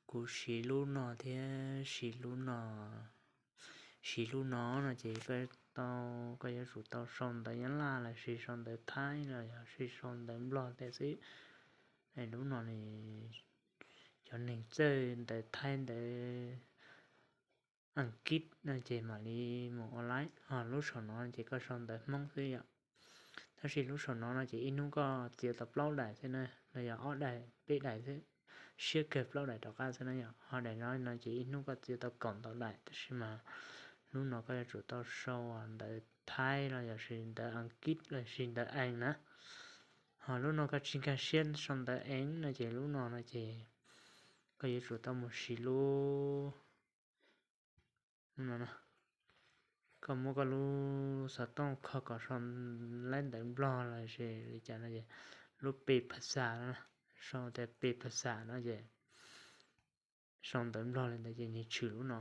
Kuv siv lub no thiab siv lub no, siv lub no no ces koj tau, koj yuav tsum tau sau ntawv Nyab Laj los sis sau ntawv Thaib los yog sis sau ntawv Nplog tias xwb. Lub no ne, cov neeg txawj ntawv Thaib ntawv Askiv no ces mam li mus online, ho lub saum no ces koj sau ntawv Hmoob xwb yom. Tab sis lub saum no no ces ib hnub koj txiav tau plaub daim xwb na, los yog ob daim peb daim xwb, siab kawg plaub daim rov qab xwb na yom. Ho daim no no ces ib hnub koj txiav tau kaum ntau daim, tab sis mas lub no koj yuav tsum tau sau ntawv Thaib los yog sis ntawv Askiv los sis ntawv Ees na. Ho lub no koj tsis nkag siab sau ntawv Ees no ces lub no no ces koj yuav tsum tau mus siv lub no, koj muab koj lub xov tooj kho kom sau laib ntawv Nplog los sis li cas no es lub pes phas xas no, sau tias pes phas xas no ces sau ntawv Nplog li ntawd ces nws tshwm lub no,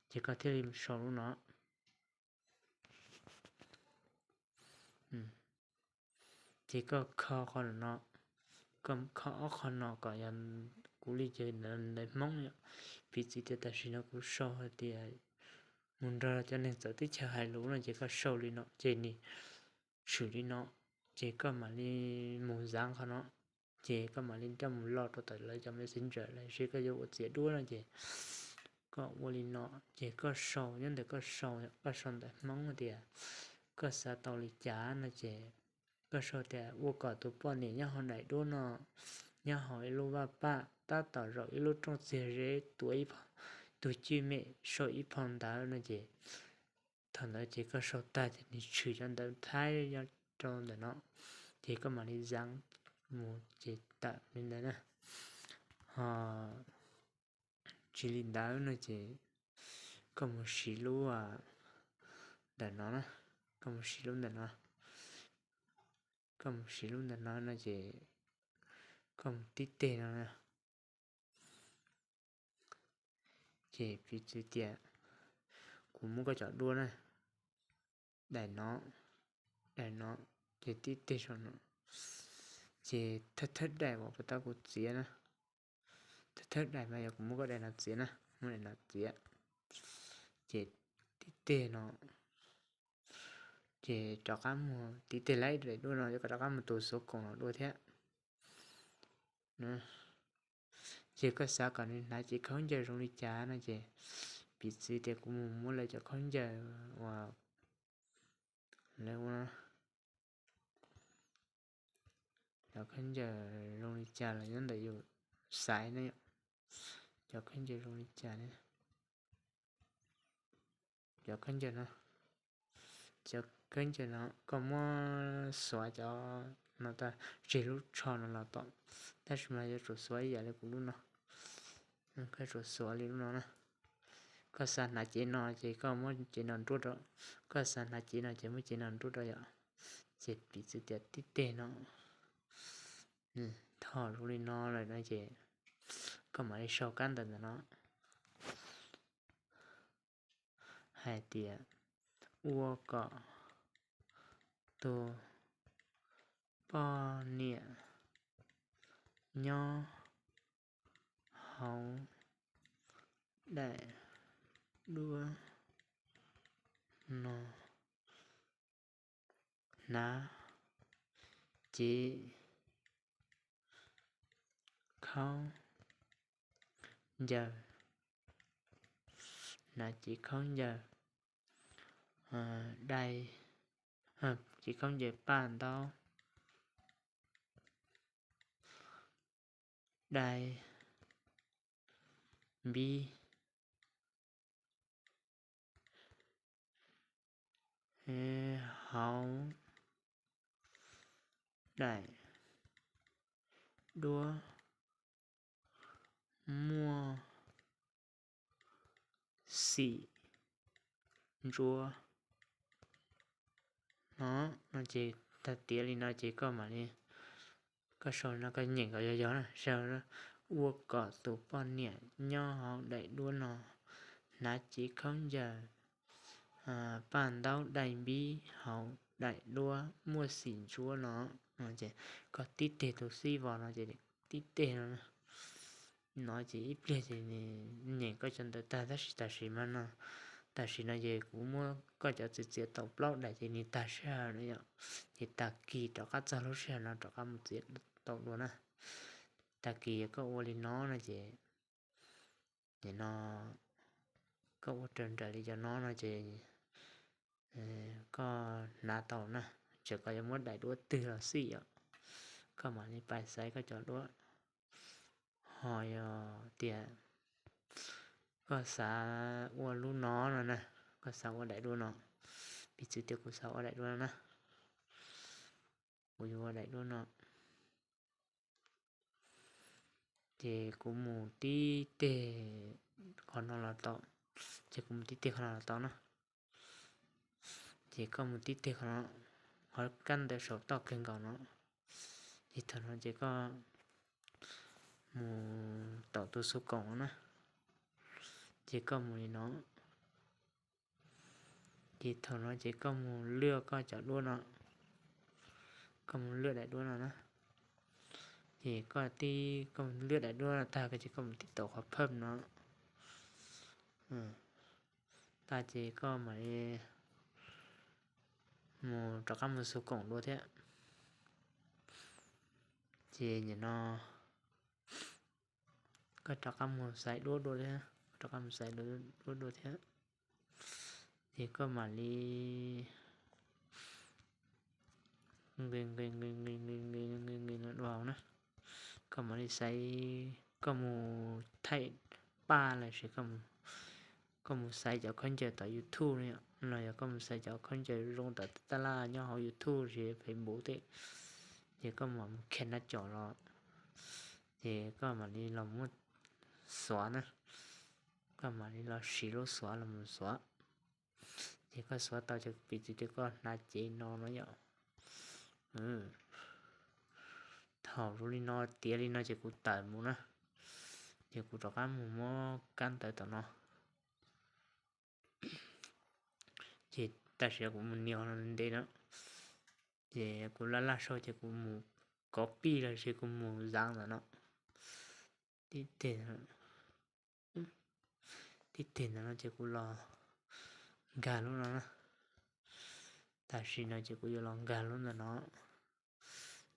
ces koj thiaj li sau lub no. Ces koj kho qhov no, koj kho ob qho no kom yog kuv li ces ntawv Hmoob yom. Piv txwv tias tam sim no kuv sau hais tias mus nrog cov neeg txawv teb chaws hais lus no ces koj sau li no ces nws tshwm li no, ces koj mam li mus zav qhov no, ces koj mam li coj mus loj rau tom lawv cov Messenger los sis koj yuav ua txiav duab no ces koj ua li no, ces koj sau nyob ntawm koj sau, koj sau ntawv Hmoob tias koj xav tau li cas no ces koj sau tias ua kom tus poj niam nyob hauv daim duab no, nyob hauv ib lub vaj paj tab tom zaum ib lub rooj txiag zeb tuav ib, tus cwj mem sau ib phau ntawv no ces thaum ntawd ces koj sau tag ces nws tshwm cov ntawv Thaib nyob rau ntawm no, ces koj mam li zav mus ces tawm li ntawd na. Ho tsis li ntawd no ces koj mus siv lub ntawm no na, koj mus siv lub ntawm no, koj mus siv lub ntawm no no ces koj mus tib teg no na. Ces piv txwv tias kuv muab koj cov duab na, daim no, daim no, ces tib teg saum no, ces thawj thawj daim uas puas tab kuv txiav na, thawj thawj daim mas yog kuv muab koj daim no txiav na, muab daim no txiav, ces tib teg no, ces rov qab mus tib teg laib daim duab no, koj rov qab mus tus xuv koom no dua thiab. Ces koj xav kom nws hnav cev khaub ncaws zoo li cas no ces piv txwv tias kuv mus muab lawv cov khaub ncaws uas lawv ua, cov khaub ncaws zoo li cas los nyob ntawm yus xaiv ne, cov khaub ncaws zoo li cas ne, cov khaub ncaws no, cov khaub ncaws no koj muab xuav cov no tag, tseg lub tsho no los tau, tab sis mas yuav tsum xuav ib yam li kuv lub no, koj tsum xuav li lub no na. Koj xav hnav cev no ces koj muab cev no nruab rau, koj xav hnav cev no ces muab cev no nruab rau yom. Ces piv txwv tias tib teg no, thaum zoo li no lawm no ces koj mam li sau kab ntawv ntawm no hais tias ua kom tus poj niam nyob hauv daim duab no hnav cev khaub ncaws, hnav cev khaub ncaws dai, cev khaub ncaws paj ntaub dai npib hauv daim duab muaj xim ntsuav no, no ces tag tiav li no ces koj mam li, koj sau no koj nyeem kom yog yog na, sau ua kom tus poj niam nyob hauv daim duab no hnav cev khaub ncaws paj ntaub dai npib hauv daim duab muaj xim ntsuav no, no ces koj tib teg tus xib vos no ces tib teg no, no ces ib pliag ces nws nyeem koj cov ntawv tag tab sis tam sim no, tam sim no ces kuv muab koj cov txiav txiav tau plaub daim ces nws tag sij hawm no yom. Ces tag kis rov qab txog lub sij hawm no rov qab mus txiav tau dua na. Tag kis koj ua li no no ces, no koj ua raws nraim li cov no no ces koj hnav tau na, txawm koj yuav muab daim duab twg los xij yom, koj mam li pais xaiv koj cov duab. Ho yog tias koj xav ua lub no no na, koj xav ua daim duab no, piv txwv tias kuv xav ua daim duab no na, kuv yuav ua daim duab no. Ces kuv mus tib teg qhov no los tau, ces kuv mus tib teg qhov no los tau na. Ces koj mus tib teg qhov no, qhov kab ntawv saum toj kawg nkaus no. Ces thaum no ces koj mus taum tus xu koom no na, ces koj mus li no. Ces thaum no ces koj mus lwaj koj cov duab no, koj mus lwaj daim duab no na. Ces koj tib, koj mus lwaj daim duab no tag ces koj mus tib taum qhov phawj no tag ces koj mam li mus rov qab mus xu koom dua thiab. Ces nim no koj rov qab mus xaiv duab dua thiab, rov qab mus xaiv duab dua thiab. Ces koj mam li nqis nqis nqis nqis nqis nqis nqis nqis no dua na. Koj mam li xaiv, koj mus thaij paj los sis koj mus xaiv cov khaub ncaws tom YouTube no yom, los yog koj mus xaiv cov khaub ncaws zoo tom tab laj nyob hauv YouTube los sis Facebook tej, ces koj mam mus khev nab cov los, ces koj mam li los muab xuav na, koj mam li los siv lub xuav los mus xuav. Ces koj xuav tau ces piv txwv tias koj hnav cev no no yom. Thaum zoo li no tiav li no ces kuv tawm mus na, ces kuv rov qab mus muab kab ntawv tom no. Ces tam sim no kuv mus nias no ntev no, ces kuv laj laj sau ces kuv mus copy los sis kuv mus xaiv ntawm no. Tib teg, tib teg ntawm no ces kuv los nkag lub no na. Tam sim no ces kuv yuav los nkag lub ntawm no.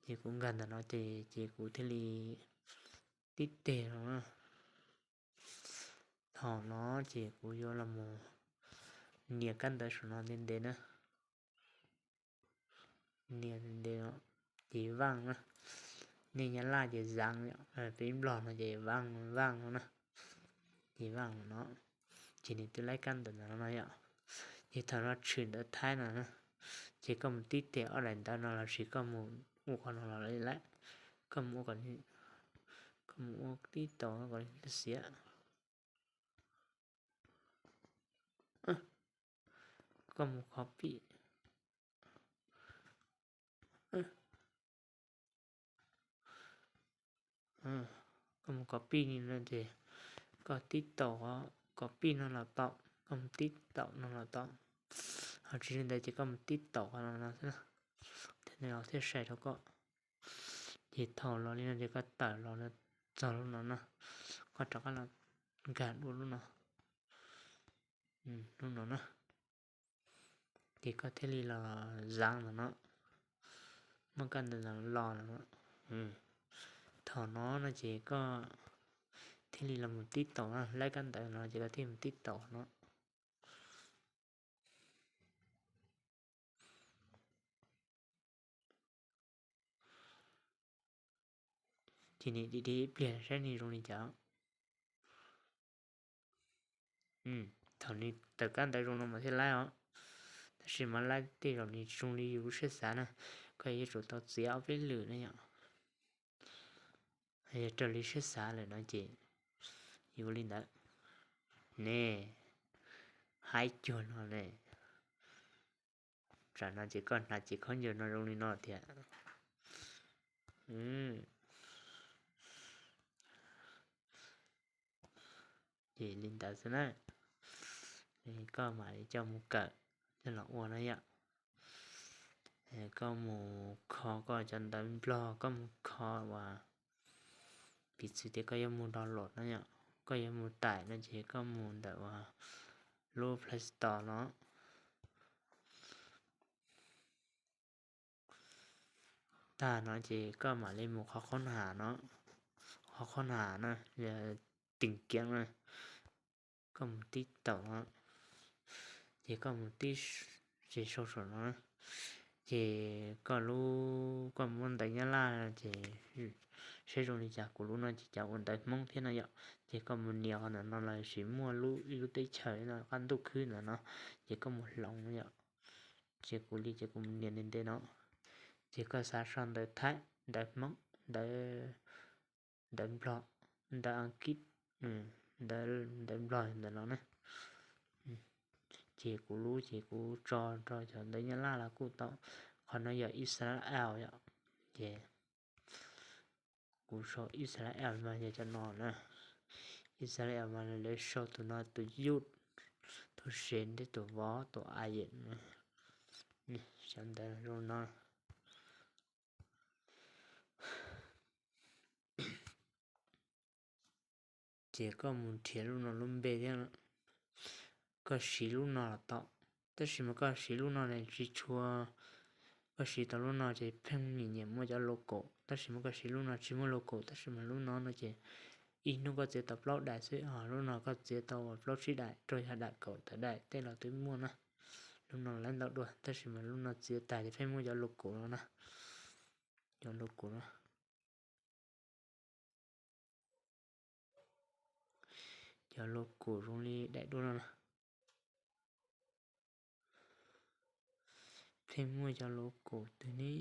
Ces kuv nkag ntawm no ces, ces kuv thiaj li tib teg no na. Thaum no ces kuv yuav los mus nias kab ntawv saum no ntev ntev na. Nias ntev ntev no, ces vaj na. Nej Nyab Laj ces xaiv, peb Nplog no ces vaj, vaj no na. Ces vaj no, ces nws twb laib kab ntawv ntawm no no yom. Ces thaum no tshwm ntawv Thaib no na, ces koj mus tib teg ob daim ntawv no los sis koj mus ua qhov no los lawm. Koj mus ua, koj mus ua tib tau kom xiav. Koj mus copy, koj mus copy no ces koj tib taum copy no los tau, koj mus tib taum no los tau. Ho tsis li ntawd ces koj mus tib taum qhov no no xwb, thiab nws los thiaj sai rau koj. Ces thaum los li no ces koj tawm los txog lub no no, koj rov qab los nkag dua lub no, lub no na. Ces koj thiaj li los xaiv ntawm no, muab kab ntawv ntawm no los no. Thaum no no ces koj thiaj li los mus tib taum no, laib kab ntawv no ces koj thiaj mus tib taum no. Ces nim dim ib pliag saib nws zoo li cas. Thaum nws tawm kab ntawv zoo no mas thiaj laib os. Tab sis mas laib tej zaum nws tsis zoo li yus lub siab xav na, koj yuav tsum tau txiav ob peb lwm na yom. Yog raws li siab xav lawm no ces yuav li ntawd ne. Haib cuag no ne. Tsam no ces koj hnav cev khaub ncaws no zoo li no tiag. Ces li ntawd xwb na. Koj mam li coj mus kawm coj los ua na yom. Koj mus kho koj cov ntawv Nplog, koj mus kho uas Piv txwv tias koj yuav mus download no yom, koj yuav mus tải no ces koj mus ntawm uas lub Play Store no. Tag no ces koj mam li mus qhov qhob ham no, qhov qhob ham na, tìm kiếm na, koj mus tib taum no, ces koj mus tib, ces sau saum no, ces koj lub, koj muab ntawv Nyab Laj ces saib zoo li cas, kuv lub no ces cas ua ntawv Hmoob thiab no yom, ces koj mus nias qhov ntawm no los sis muaj lub, ib lub teb chaws no qab ntuj khwb ntawm no, ces koj mus hloov no yom. Ces kuv li ces kuv mus nias ntev ntev no, ces koj xav sau ntawv Thaib, ntawv Hmoob, ntawv, ntawv Nplog, ntawv Askiv, ntawv, ntawv Nplog ntawm no na. Ces kuv lub ces kuv tso rau cov ntawv Nyab Laj los kuj tau. Qhov no yog Israel yom, ces kuv sau Israel mas yog cov no na. Israel mas lawv sau tus no tus yud, tus sev thiab tus vov, tus ayem, cov ntawv zoo no. Ces koj mus nrhiav lub no lub npe thiab, koj siv lub no los tau. Tab sis mas koj siv lub no ne tsis tshua, koj siv tau lub no ces pheej nyiam nyiam muaj cov logo, tab sis mas koj siv lub no tsis muaj logo, tab sis mas lub no no ces ib hnub koj txiav tau plaub daim xwb, ho lub no koj txiav tau plaub tsib daim, rau yog daim kaum tawm daim tej los twb muaj na. Lub no lawv ntau dua, tab sis mas lub no txiav tag ces pheej muaj cov logo no na. Cov logo no, cov logo zoo li daim duab no na, pheej muaj cov logo twg ne.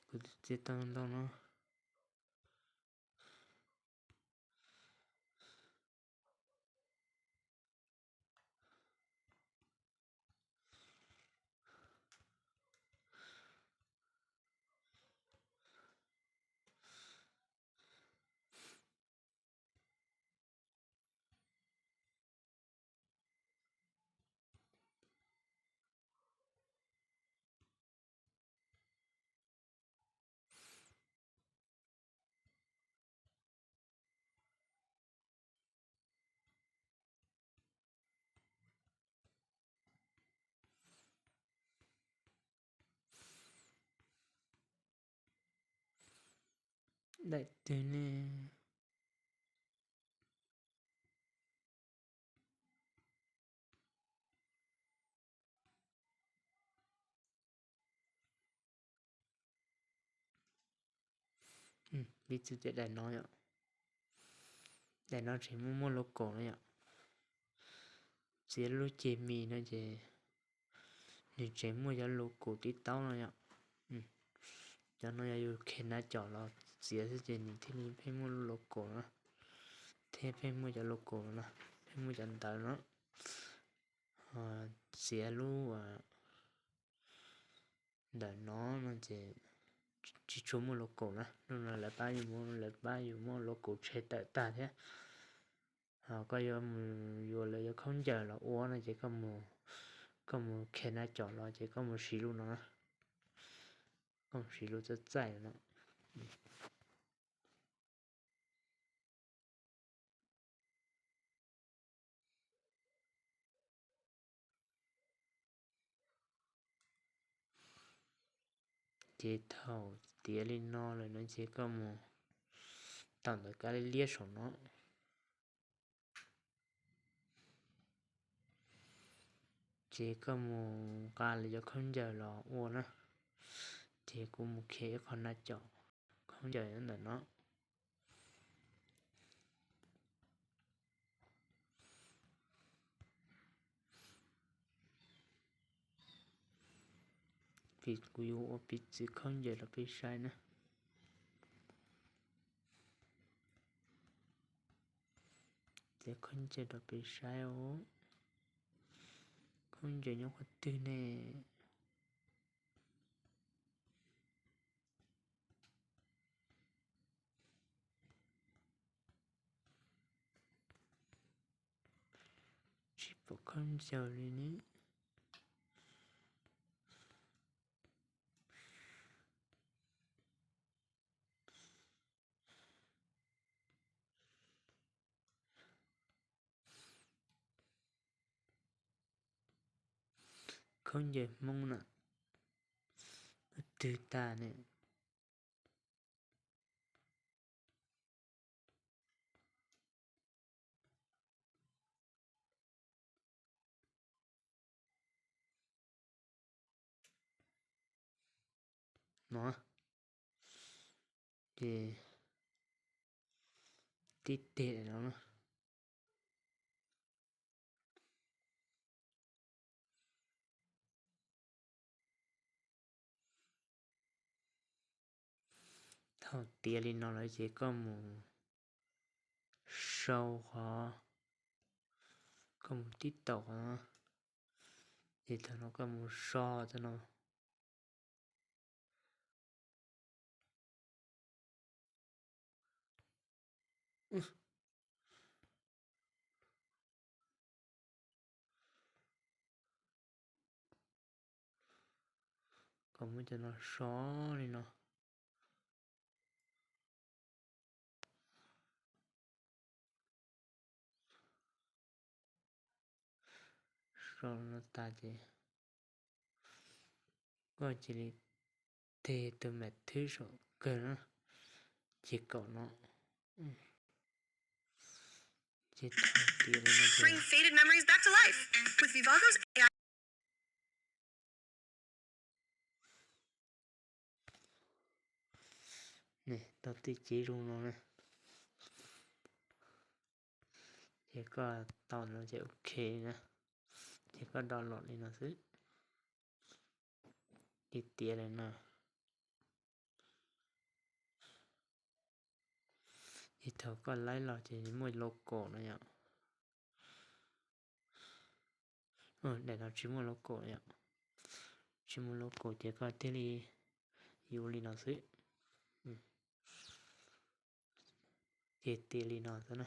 Kuv txiav tau ntau no. Daim twg ne? Piv txwv tias daim no yom, daim no tseem muaj muaj logo no yom. Txiav lub ceg mis no ces nws tseem muaj cov logo tib taub no yom. Cov no yog yus khe na com los txiav xwb ces nws thiaj li pheej muaj logo no, thiab pheej muaj cov logo no, pheej muaj cov ntawv no. Txiav lub ntawm no no ces tsis tshua muaj logo na, lub no lawv pab yus muab, lawv pab yus muab logo tshem tawm tag thiab. Ho koj yuav mus yuav lawv cov khaub ncaws los ua no ces koj mus khe na com los ces koj mus siv lub no, koj mus siv lub txaij txaij no. Ces thaum tiav li no lawm no ces koj mus tau ntawm kab liab liab saum no. Ces koj mus nqa lawv cov khaub ncaws los ua na. Ces kuv mus khe ib qho na com khaub ncaws ntawm no. Vim kuv yuav ua piv txwv khaub ncaws rau peb saib na. Txiav khaub ncaws rau peb saib os. Khaub ncaws nyob qhov twg ne? Tsis pom khaub ncaws li ne. Khaub ncaws Hmoob na, twg tag ne? No, ces tib teg no na. Thaum tiav li no lawm ces koj mus sau qhov, koj mus tib taum qhov no, ces thaum no koj mus so tau no. Kom muab cov no so li no. So no tas ces koj cia li teg tus mem thwb saum kawg na, ces kaum no. Ces thaum tiav li no ces tau tib cev zoo no na. Ces koj tau no ces ok na. Ces koj download li no xwb. Ces tiav li no. Ces thaum koj laib los ces muaj logo no yom. Daim no tsis muaj logo yom. Tsis muaj logo ces koj thiaj li yuav li no xwb. Ces tiav li no xwb na.